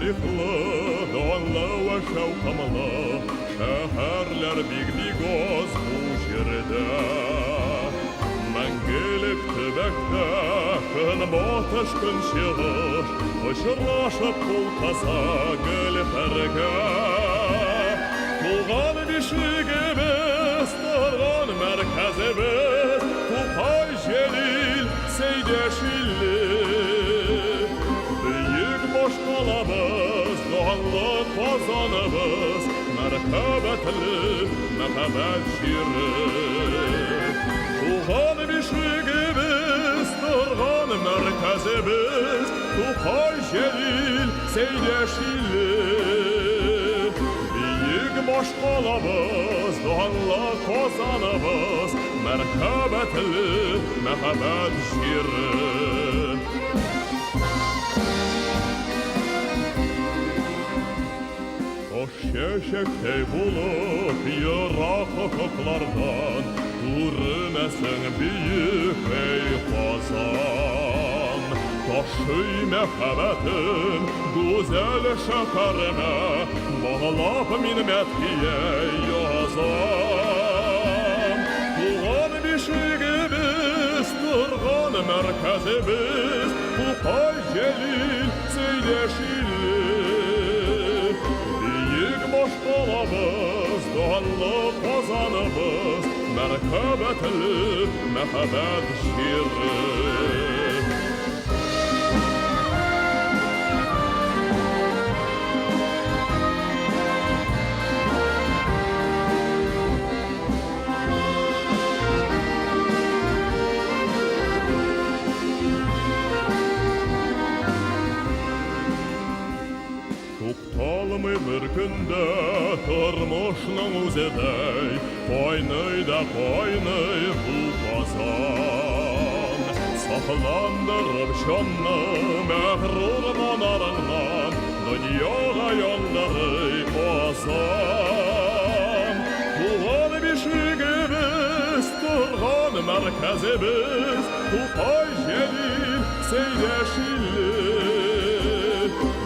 Тарихлы, данлы вә шаукымлы шәһәрләр бик-бик аз бу җирдә. Мәңгелек төбәктә көнбатыш, көнчыгыш очрашып кул кыса гел бергә. Туган бишегебез, торган мәркәзебез, Тукай, Җәлил, Сәйдәш иле. Бөек башкалабыз, данлы Казаныбыз, Мәрхәбәтле мәһабәт җире. Туган бишегебез, торган мәркәзебез, Тукай, Җәлил, Сәйдәш иле. Бөек башкалабыз, данлы Казаныбыз, Мәрхәбәтле мәһабәт җире. Таш чәчәктәй булып ерак офыклардан күренәсең, бөек әй Казан. Ташый мәхәббәтем гүзәл шәһәремә, моңлап мин мәдхия язам. Туган бишегебез, торган мәркәзебез, Тукай, Җәлил, Сәйдәш иле. Бөек башкалабыз, данлы Казаныбыз, мәрхәбәтле мәһабәт җире. Тукталмый бер көндә тормышның үзедәй, кайный да кайный бу казан. Сафландырып җанны мәгърур манарыңнан, дөньяга яңгырый азан. Туган бишегебез, торган мәркәзебез, Тукай, Җәлил, Сәйдәш иле.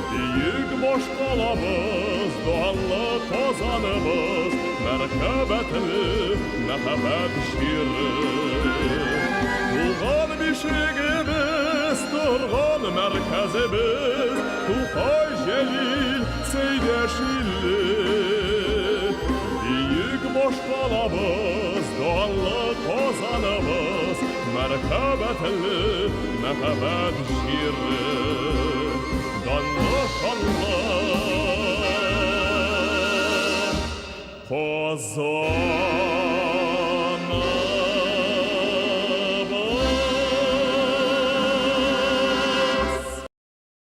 Бөек башкалабыз, данлы Казаныбыз, мәрхәбәтле мәһабәт җире. Туган бишегебез, торган мәркәзебез, Тукай, Җәлил, Сәйдәш иле. Бөек башкалабыз, данлы Казаныбыз, мәрхәбәтле мәһабәт җире. Данлы, шанлы Казан.